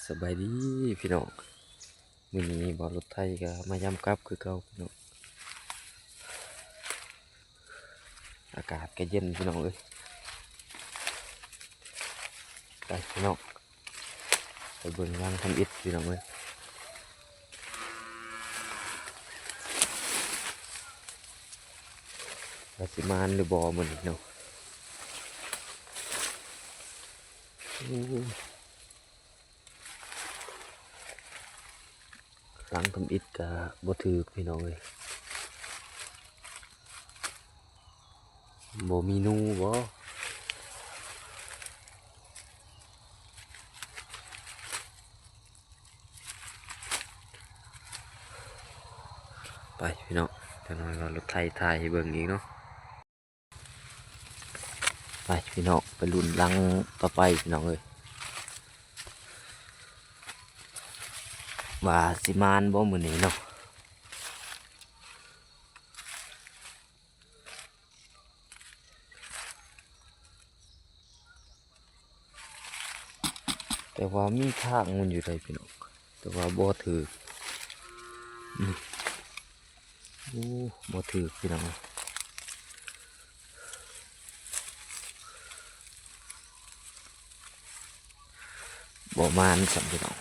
ສະບາຍດີພີ່ນ້ອງ, ມື້ນີ້ບ່າວລົດໄຖກໍມາຍາມກັບຄືເກົ່າພີ່ນ້ອງ. ອາກາດກໍເຢັນພີ່ນ້ອງເອີຍ. ໄປພີ່ນ້ອງ, ໄປເບິ່ງລັງທຳອິດພີ່ນ້ອງເອີຍ, ວ່າຊິໝານຫຼືບໍ່ມື້ນີ້ເນາະ. ໂອ້ ຫຼັງທຳອິດກະບໍ່ຖືກພີ່ນ້ອງເອີຍ, ບໍ່ມີໜູບໍ? ໄປພີ່ນ້ອງ, ຈັກໜ້ອຍວ່າລົດໄຖຖ່າຍໃຫ້ເບິ່ງອີກເນາະ. ໄປພີ່ນ້ອງ, ໄປລຸ້ນຫຼັງຕໍ່ໄປພີ່ນ້ອງເອີຍ, ວ່າຊິໝານບໍ່ມື້ນີ້ເນາະ. ແຕ່ວ່າມີທາງມັນຢູ່ໃດພີ່ນ້ອງ, ແຕ່ວ່າບໍ່ຖືກ. ໂອ້ ບໍ່ຖືກພີ່ນ້ອງ, ບໍ່ໝານຊ້ຳພີ່ນ້ອງ.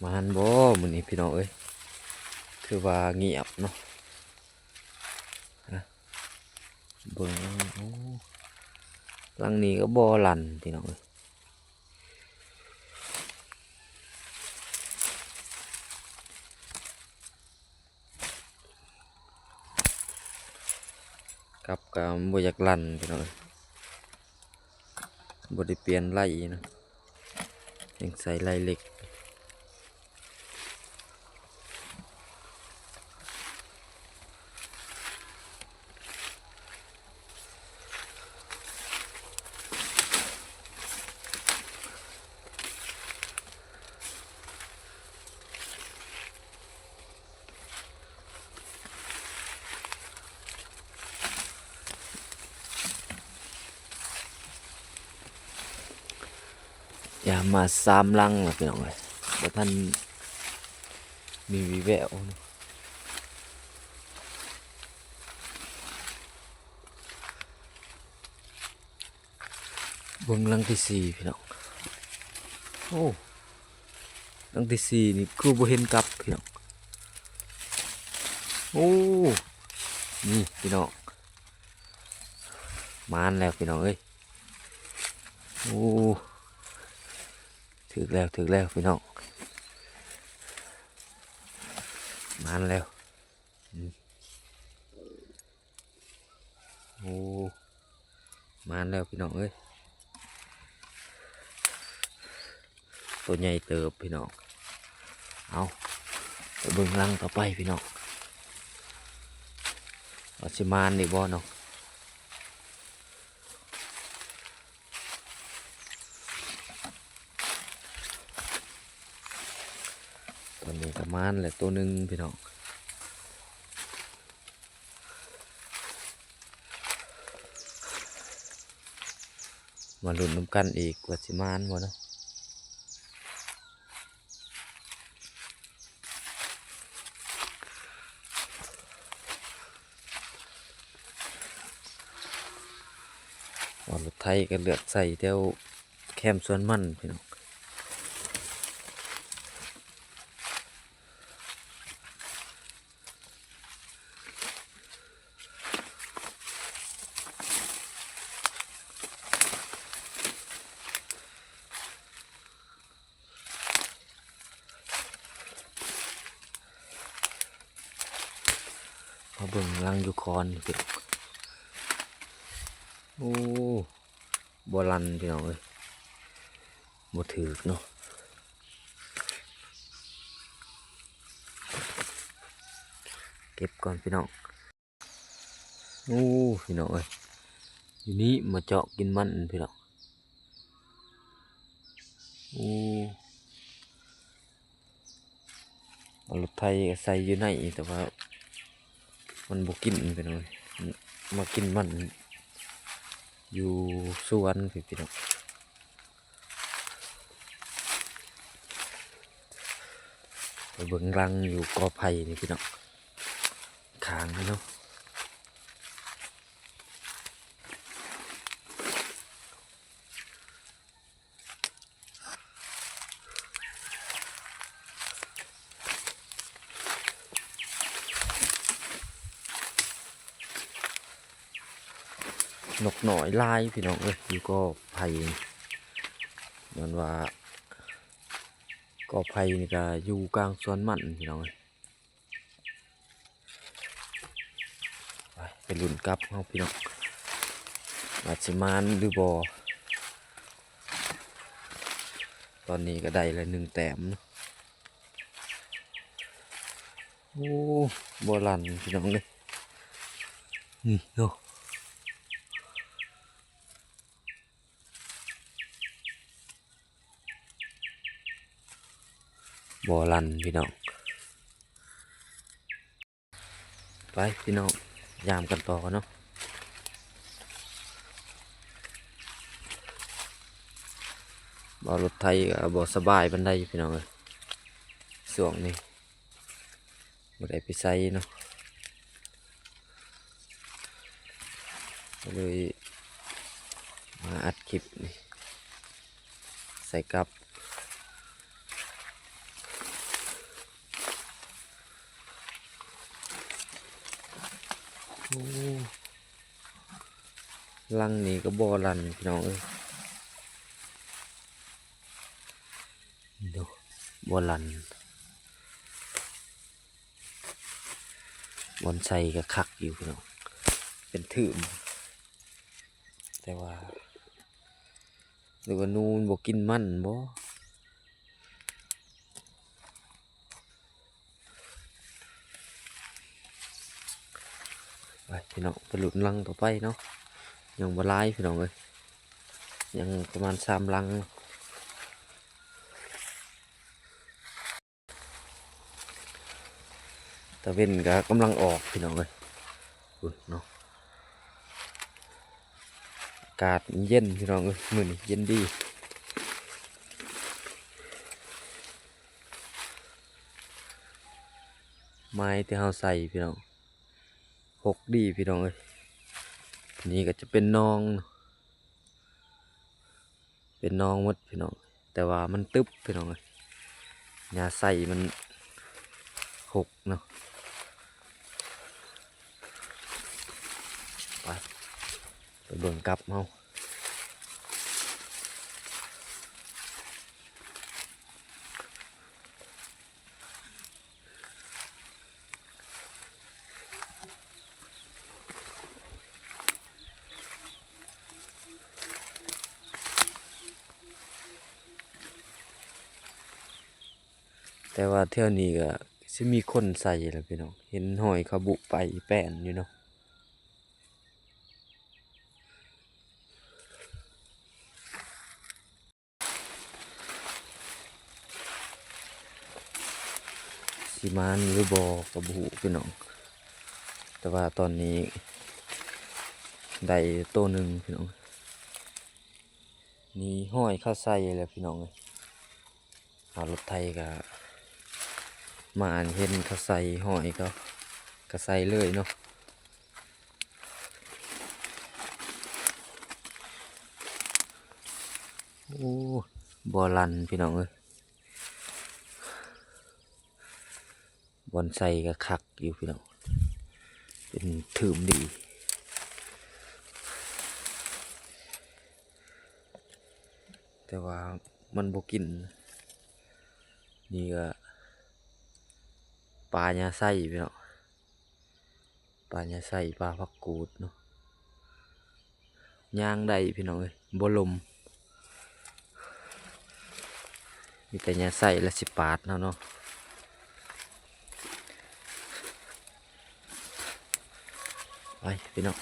ໝານບໍ່ມື້ນີ້ພີ່ນ້ອງເອີຍ? ຄືວ່າງຽບເນາະ. ເບິ່ງ ໂອ້ ຫຼັງນີ້ກໍບໍ່ລັ່ນພີ່ນ້ອງເອີຍ. ກັບກໍບໍ່ຢາກລັ່ນພີ່ນ້ອງເອີຍ, ບໍ່ໄດ້ປ່ຽນໄລ່ນະ, ຍັງໃສ່ໄລ່ເຫຼັກ. ຍາມມາສາມຫຼັງແລ້ວພີ່ນ້ອງເອີຍ, ບໍ່ທັນມີວີແວວ. ເບິ່ງຫຼັງທີສີ່ພີ່ນ້ອງ. ໂອ້ ຫຼັງທີສີ່ນີ້ຄືບໍ່ເຫັນກັບພີ່ນ້ອງ. ໂອ້ ນີ້ພີ່ນ້ອງ, ໝານແລ້ວພີ່ນ້ອງເອີຍ. ໂອ້ ຖືກແລ້ວ ຖືກແລ້ວພີ່ນ້ອງ, ໝານແລ້ວ. ໂອ້ ມາແລ້ວພີ່ນ້ອງເອີຍ, ໂຕໃຫຍ່ເຕີບພີ່ນ້ອງ. ເອົາ ໄປເບິ່ງຫຼັງຕໍ່ໄປພີ່ນ້ອງ, ວ່າຊິມານອີກບໍ່ເນາະ. ຕອນນີ້ກໍມານແລ້ວໂຕໜຶ່ງພີ່ນ້ອງ. ມາລຸ້ນນຳກັນອີກວ່າຊິມານບໍ່ເນາະ. ວ່າລົດໄຖກໍເລືອກໃສ່ແຖວແຄມສວນມັນພີ່ນ້ອງ. ມາເບິ່ງລັງຢູ່ຄອນພີ່ນ້ອງ. ໂອ້ ບໍ່ລັ່ນພີ່ນ້ອງເອີຍ, ບໍ່ຖືກເນາະ. ເກັບກ່ອນພີ່ນ້ອງ. ໂອ້ ພີ່ນ້ອງເອີຍ, ຢູ່ນີ້ມາເຈາະກິນມັນພີ່ນ້ອງ. ໂອ້ ເອົາລົດໄຖໃສ່ຢູ່ໃນ ແຕ່ວ່າມັນບໍ່ກິນ ພີ່ນ້ອງເອີຍ. ມາກິນມັນຢູ່ສວນ ພີ່ນ້ອງ. ໄປເບິ່ງລັງຢູ່ກໍໄຜ່ນີ້ ພີ່ນ້ອງ ຂ້າງນີ້ເນາະ. ນົກນ້ອຍຫຼາຍ ພີ່ນ້ອງເອີຍ ຢູ່ກໍໄຜ່. ຍ້ອນວ່າກໍໄຜ່ນີ້ກະຢູ່ກາງສວນມັນ ພີ່ນ້ອງເອີຍ. ໄປ ໄປລຸ້ນກັບເຮົາ ພີ່ນ້ອງ ວ່າຊິໝານຫຼືບໍ່. ຕອນນີ້ກໍໄດ້ລະໜຶ່ງແຕ້ມເນາະ. ໂອ້ ບໍ່ລັ່ນ ພີ່ນ້ອງເອີຍ ນີ້ເນາະ. ບໍ່ລັ່ນ ພີ່ນ້ອງ. ໄປ ພີ່ນ້ອງ ຢາມກັນຕໍ່ເນາະ. ເວົ້າລົດໄຖກໍບໍ່ສະບາຍປານໃດ ພີ່ນ້ອງເອີຍ ຊ່ວງນີ້ ບໍ່ໄດ້ໄປໃສເນາະ ກໍເລີຍມາອັດຄລິບນີ້ໃສ່ກັບ. ໂອ້ ຫຼັງນີ້ກໍບໍ່ລັ່ນ ພີ່ນ້ອງເອີຍ ໂດ ບໍ່ລັ່ນ. ບ່ອນໃສ່ກໍຄັກຢູ່ ພີ່ນ້ອງ ເປັນຖືມ ແຕ່ວ່າ ຫຼືວ່າໜູມັນບໍ່ກິນມັນບໍ? ໄປ ພີ່ນ້ອງ ໄປລຸ້ນຫຼັງຕໍ່ໄປເນາະ. ຍັງບໍ່ຫຼາຍ ພີ່ນ້ອງເອີຍ ຍັງປະມານສາມຫຼັງ. ຕາເວັນກໍກຳລັງອອກ ພີ່ນ້ອງເອີຍ ພຸ້ນເນາະ. ອາກາດເຢັນ ພີ່ນ້ອງເອີຍ ມື້ນີ້ເຢັນດີ. ໄມ້ທີ່ເຮົາໃສ່ ພີ່ນ້ອງ ຫົກດີ ພີ່ນ້ອງເອີຍ. ນີ້ກໍຈະເປັນໜອງ ເປັນໜອງໝົດ ພີ່ນ້ອງ ແຕ່ວ່າມັນຕຶບ ພີ່ນ້ອງເອີຍ ຫຍ້າໃສ່ມັນຫົກເນາະ. ໄປ ໄປເບິ່ງກັບເຮົາ. ແຕ່ວ່າແຖວນີ້ກໍຊິມີຄົນໃສ່ແຫຼະ ພີ່ນ້ອງ ເຫັນຮອຍເຂົາບຸໄປແປ້ນຢູ່ເນາະ. ຊິໝານຫຼືບໍ່ກໍບໍ່ຮູ້ ພີ່ນ້ອງ ແຕ່ວ່າຕອນນີ້ໄດ້ໂຕໜຶ່ງ ພີ່ນ້ອງ. ນີ້ຮອຍເຂົາໃສ່ແລ້ວ ພີ່ນ້ອງເອີຍ. ເອົາລົດໄຖກໍມາ ອັນເຫັນເຂົາໃສ່ຮອຍເຂົາກໍໃສ່ເລີຍເນາະ. ໂອ້ ບໍ່ລັ່ນ ພີ່ນ້ອງເອີຍ. ບ່ອນໃສ່ກໍຄັກຢູ່ ພີ່ນ້ອງ ເປັນຖືມດີ ແຕ່ວ່າມັນບໍ່ກິນ. ນີ້ກໍປ່າຫຍ້າໃສ່ ພີ່ນ້ອງ ປ່າຫຍ້າໃສ່ ປ່າຜັກກູດເນາະ. ຍ່າງໄດ້ ພີ່ນ້ອງເອີຍ ບໍ່ລົມ ມີແຕ່ຫຍ້າໃສ່ ແລະ ຊິປາດເຮົາເນາະ. ໄປ ພີ່ນ້ອງ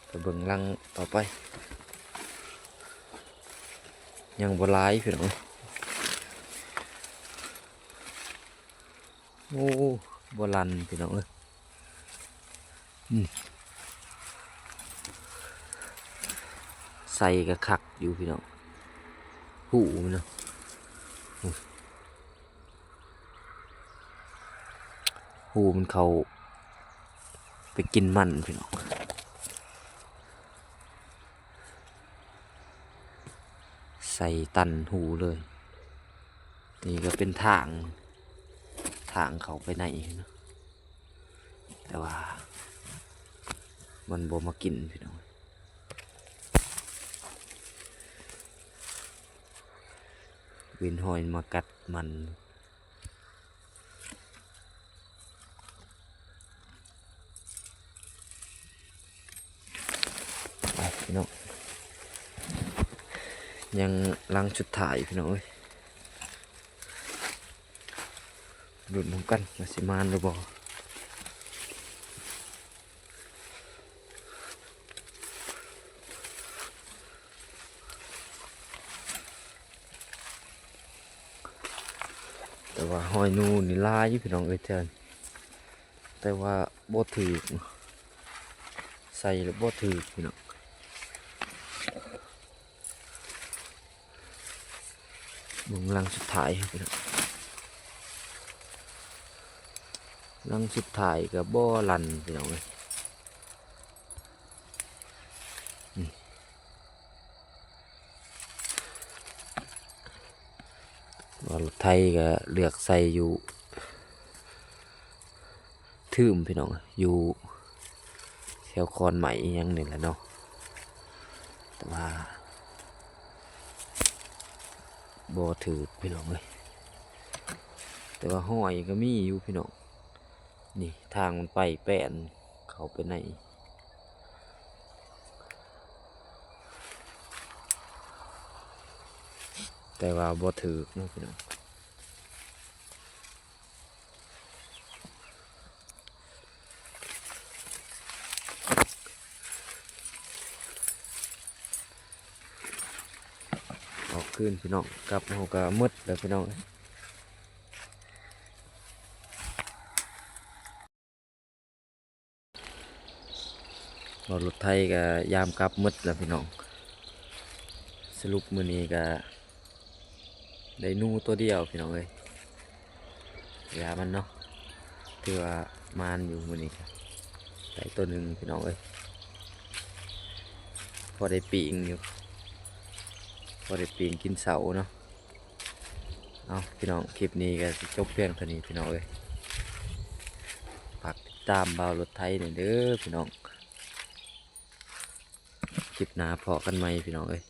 ໄປເບິ່ງຫຼັງຕໍ່ໄປ. ຍັງບໍ່ຫຼາຍ ພີ່ນ້ອງເອີຍ. ໂອ້ ບໍ່ລັ່ນພີ່ນ້ອງເອີຍ. ອືມ ໃສ່ກໍຄັກຢູ່ພີ່ນ້ອງ. ຫູມັນເນາະ ຫູມັນເຂົ້າໄປກິນມັນພີ່ນ້ອງ. ໃສ່ຕັນຫູເລີຍ. ນີ້ກໍເປັນທາງ ທາງເຂົ້າໄປໃນເນາະ ແຕ່ວ່າມັນບໍ່ມາກິນພີ່ນ້ອງ. ເວັ້ນຮອຍມາກັດມັນ. ໄປພີ່ນ້ອງ ຍັງຫຼັງສຸດທ້າຍພີ່ນ້ອງເອີຍ. ລຸ້ນນຳກັນວ່າຊິໝານຫຼືບໍ່. ແຕ່ວ່າຮອຍໜູນີ້ຫຼາຍຢູ່ພີ່ນ້ອງເອີຍ ແຕ່ ແຕ່ວ່າບໍ່ຖືກ ໃສ່ແລ້ວບໍ່ຖືກພີ່ນ້ອງ. ເບິ່ງຫຼັງສຸດທ້າຍພີ່ນ້ອງ ຫຼັງສຸດທ້າຍກໍບໍ່ລັ່ນພີ່ນ້ອງເອີຍ. ວ່າລົດໄຖກໍເລືອກໃສ່ຢູ່ ຖືມພີ່ນ້ອງ ຢູ່ແຖວຄອນໄມ້ອີ່ຫຍັງນີ້ແຫຼະເນາະ ແຕ່ວ່າບໍ່ຖືກພີ່ນ້ອງເອີຍ. ແຕ່ວ່າຮອຍກໍມີຢູ່ພີ່ນ້ອງ ນີ້ທາງມັນໄປແປ້ນເຂົ້າໄປໃນ ແຕ່ວ່າບໍ່ຖືກເນາະພີ່ນ້ອງ. ອອກຄືນພີ່ນ້ອງ ກັບເຮົາກໍໝົດແລ້ວພີ່ນ້ອງ. ເວົ້າລົດໄຖກໍຢາມກັບໝົດແລ້ວພີ່ນ້ອງ. ສະຫຼຸບມື້ນີ້ກໍໄດ້ໜູຕົວດຽວພີ່ນ້ອງເອີຍ ຢ່າມັນເນາະ ຖືວ່າໝານຢູ່ມື້ນີ້ກໍໄດ້ຕົວໜຶ່ງພີ່ນ້ອງເອີຍ. ພໍໄດ້ປີ້ງຢູ່ ພໍໄດ້ປີ້ງກິນເຊົ້າເນາະ. ເອົາພີ່ນ້ອງ ຄລິບນີ້ກໍຊິຈົບພຽງເທົ່ານີ້ພີ່ນ້ອງເອີຍ. ຝາກຕິດຕາມບ່າວລົດໄຖແດ່ເດີພີ່ນ້ອງ. ຄລິບໜ້າພໍ້ກັນໃໝ່ພີ່ນ້ອງເອີຍ.